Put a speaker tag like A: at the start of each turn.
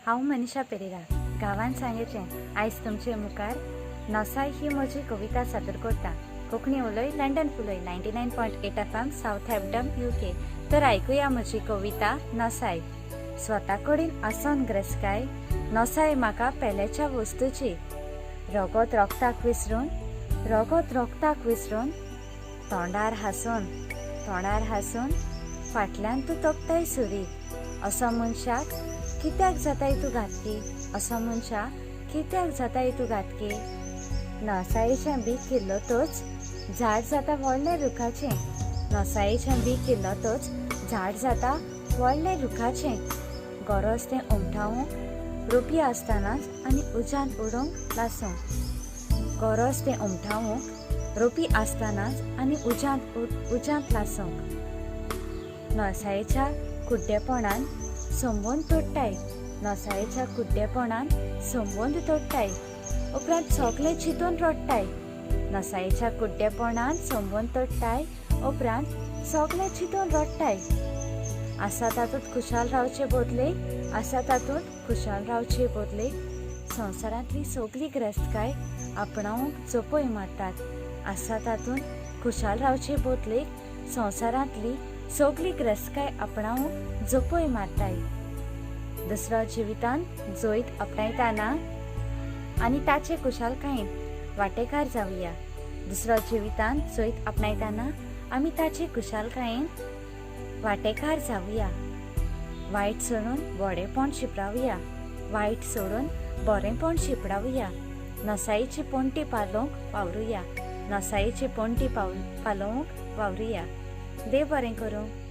A: हांव मनीषा पेरेरा, गांवान सांगेचें. आयज तुमचे मुखार नसाय ही म्हजी कविता सादर करता. कोंकणी उलय, लंडन फुलय, 99.8 FM, Southampton, UK. तर आयकुया म्हजी कविता नसाय. स्वता कडेन आसोन ग्रेसकाय, नसाय म्हाका पेल्याच्या वस्तूची. रगत रोगताक विसरून, रगत रोगताक विसरून, तोंडार हांसून, तोंडार हांसून, फाटल्यान तूं तोपताय सुरी. असो मनशाक कित्याक जाताय तूं घातकी? असो मनशाक कित्याक जाताय तूं घातकी? नसायेचें बी किल्लतच झाड जाता व्हडलें रुखाचें. नसायेचें बी किल्लतच झाड जाता व्हडलें रुखाचें. गरज तें उमठावंक रोपी आसतनाच आनी उज्यांत उडोवंक लासूंक. गरज तें उमठावंक रोपी आसतनाच आनी उज्यांत उज्यांत लासूंक. नसायेच्या कुड्डेपणान संबंद तोडटाय. नसायेच्या कुड्डेपणान संबंद तोडटाय, उपरांत सगलें चिंतून रडटाय. नसायेच्या कुड्डेपणान संबंद तोडटाय, उपरांत सगलें चिंतून रडटाय. आसा तातूंत खुशाल रावचे बदले, आसा तातूंत खुशाल रावचे बदले, संवसारांतली सगली ग्रेस्तकाय आपणावंक झोपय मारतात. आसा तातूंत खुशाल रावचे बदले, संवसारांतली सगली ग्रेस्तकाय आपणावंक झोपय मारताय. दुसरो जिवितांत जैत आपणायताना आनी ताचे खुशालकायेन वांटेकार जावया. दुसरो जिवितांत जैत आपणायताना आमी ताचे खुशालकायेन वांटेकार जावया. वायट सोडून बरेंपण शिंपडावया. वायट सोडून बरेंपण शिंपडावया. नसायेची पणटी पालोवंक वावरुया. नसायेची पणटी पालोवंक वावरुया. देव बरें करूं.